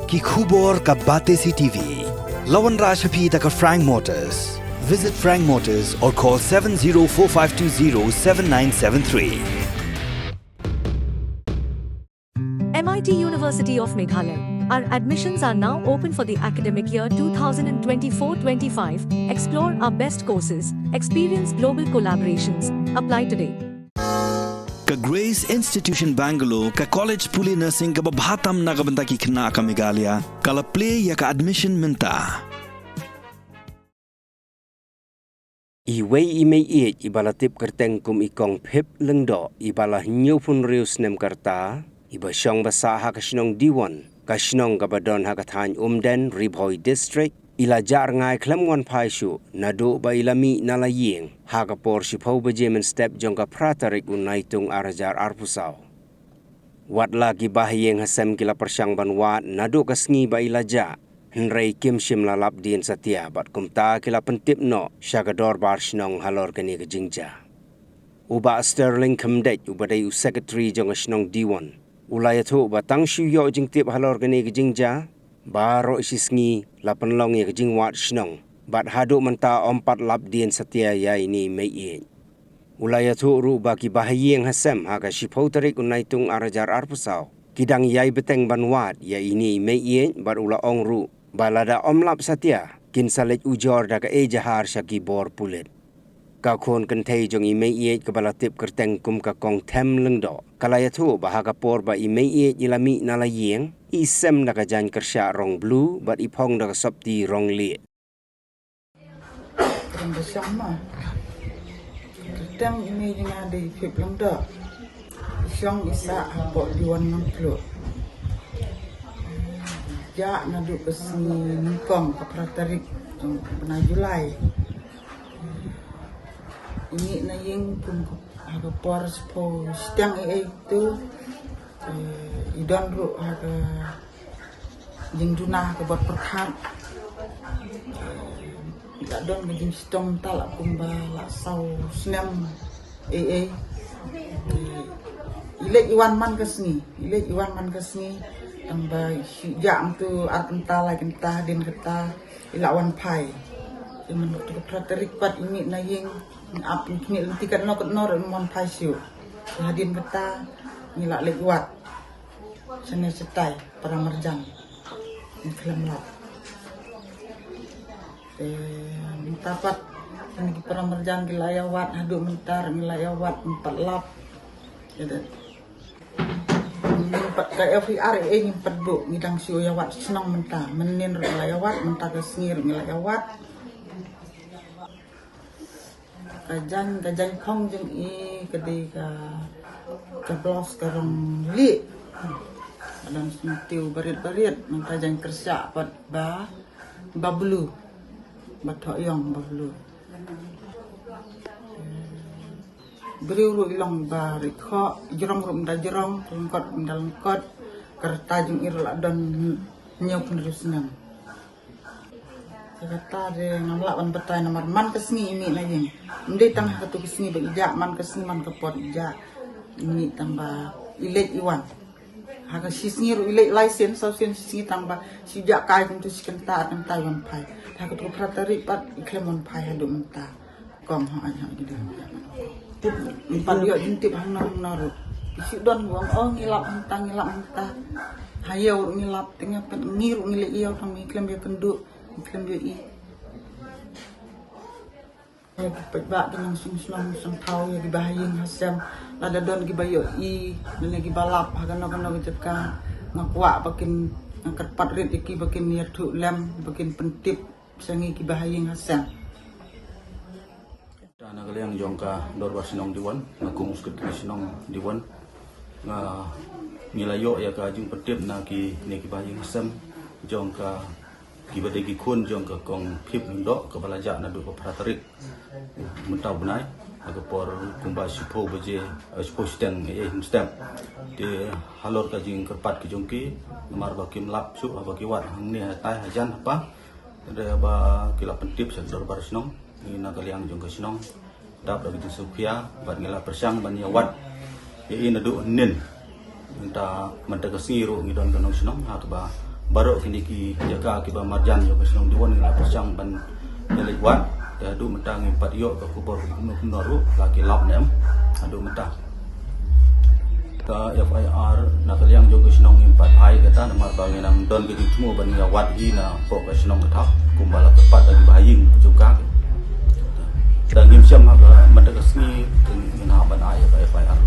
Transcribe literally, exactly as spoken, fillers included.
Ki khubor ka Batesi T V. La wanrah sha phi da ka Frank Motors. Visit Frank Motors or call seven zero four five two zero seven nine seven three. M I T University of Meghalaya. Our admissions are now open for the academic year two thousand twenty-four twenty-five. Explore our best courses, experience global collaborations. Apply today. Ka Grace Institution Bangalore, ka college pule nursing kaba bha tam na ka bynta ki khynnah ka Meghalaya, ka la plie ïa ka admission mynta. Iwei i meiieit iba la tip kyrteng kum i Kong Phip Lyngdoh, iba la hynñiewphew hynriew snem ka rta, iba shong ba sah ha ka shnong Diwon, ka shnong kaba don ha ka thaiñ Umden, Ri Bhoi District, i la jah rngai khlem wan phai shuh naduh ba i la mih na la ïing ha ka por shiphew baje mynstep jong ka phra tarik u Naitung ar hajar arphew saw. Wat la ki bahaïing hasem ki la pyrshang ban wad naduh ka sngi ba i la jah, hynrei kim shym la lap dien satia bad kumta ki la pyntip noh sha ka dorbar shnong halor kane ka jingjia. U Bah Sterling Khymdeit, uba dei u secretary jong ka shnong Diwon, u la ïathuh ba tang shu ïoh jingtip halor kane ka jingjia, baroh shi sngi la pynlong ïa ka jingwad shnong, bad haduh mynta ym pat lap dien satia ïa ine i meiieit. U la ïathuh ruh ba ki bahaïing hasem ha ka shiphew tarik u Naitung ar hajar arphew saw, ki dang ïai bteng ban wad ïa ine i meiieit, bad u la ong ruh ba lada ym lap satia, kin sa leit ujor da ka ejahar sha ki bor pulit. Ka khun kynthei jong i meiieit kaba la tip kyrteng kum ka Kong Them Lyngdoh, ka la ïathuh ba ha ka por ba i meiieit i la mih na la ïing, i sem da ka jaiñ kyrshah rong blue bad i phong da ka sopti rong lieh. Kyrteng i mei jong nga dei Phip Lyngdoh. I shong i sah hapoh Diwon Nongtluh. Jah naduh ka sngi Nyngkong, ka phra tarik jong u bnai July. I mih na ïing kum ha ka por shiphew shiteng ei ei tu. Eh, i don ruh ha ka jingduna ha ka bor pyrkhat. Eh, i la don ka jingshitom mynta la kumba la saw snem ei ei. Eh, i leit i wan man ka sngi, i leit i wan man ka sngi. Tang ba shu jah mynta ar kynta lai kynta hadien kata i la wan phai. I man ka phra tarik pat i mih na ïing, ngi ap ngi khmih lynti katno katno ruh ym wan phai shuh. Hadien kata ngi la leit wad shane shatai para marjan, ngi khlem lap. Te mynta pat kine ki para marjan ki la ïa wad, haduh mynta ruh ngi la ïa wad, ngim pat lap. Te ngim pat, ka F I R ei ei ngim pat buh, ngi dang shu ïa wad shnong mynta. Mynnin ruh ngi la ïa wad, mynta ka sngi ruh ngi la ïa wad. Ka jaiñ, ka jaiñ phong jong i ka dei ka, ka blouse ka rong lieh. Ka don sngewtiew barit barit, nangta jaiñ kyrshah pat ba, ba blue. Ba thoh ïong ba blue. Briew ruh i long ba rit khoh, jrong ruh ym da jrong, lyngkot ym da lyngkot. Ka rta jong i ruh la don hynñiew phew hynriew snem. Te kata de ngam lah ban batai namar man ka sngi i mih na ïing. Ym dei tang ha katu ka sngi ba i jah, man ka sngi man ka por i jah. I mih tang ba i leit i wan. Ha ka shi sngi ruh i leit lai sien, saw sien shi sngi, tang ba shu jah kai kumtu shi kynta ar kynta i wan phai. Te ha katu ka phra tarik pat i khlem wan phai haduh mynta. Kong, ha, ha, ha, ha. Tip, ngim pat ïoh jingtip hangno hangno ruh. Shu don ba ong, oh, ngi lap hangta, ngi lap hangta. Ha ïew ruh ngi lap, te ngi pat, ngi ruh ngi leit ïew, tang ngi khlem ïakynduh, ngi khlem ïohi. Ïa ki paidbah ki nongshong shnong shong thaw, ïa ki bahaïing hasem. Lada don kiba ïohi, lane kiba lap ha kano kano ka jaka, nga kwah ba kin, nga kyrpad rit ïa ki ba kin ïathuh lem, ba kin pyntip sha ngi ki bahaïing hasem. Te na ka liang jong ka dorbar shnong Diwon, nga kum u sekretari shnong Diwon, nga, ngi la ïoh ïa ka jingpyntip na kine ki bahaïing hasem jong ka, kiba dei ki khun jong ka Kong Phip Lyngdoh, kaba la jah naduh ka phra tarik mynta u bnai, ha ka por kumba shiphew baje, eh, shiphew shiteng, eh, mynstep. Te halor ka jingkyrpad ka jong ki, namar ba kim lap shuh haba ki wad hangne hatai hajan hapa. Te ba ki la pyntip sha dorbar shnong, ngi na ka liang jong ka shnong, dap da ka jingsngewkhia bad ngi la pyrshang ban ïa wad ïa i naduh hynnin. Mynta, mynta ka sngi ruh ngi don ka nongshnong ha kaba Baroh kine ki jaka kiba marjan jong ka shnong Diwon ngi la pyrshang ban ïaleit wad. Te haduh mynta ngim pat ïoh ka khubor kumno kumno ruh, la ki lap ne em haduh mynta. Ka F I R na ka liang jong ka shnong ngim pat ai kata namar ba ngin ym don ka jingthmu ban ïa wad hi na pok ka shnong kata kumba la kyrpad da kiba ha ïing jong ka. Da ngim shem ha ka mynta ka sngi ngin hap ban ai ka F I R.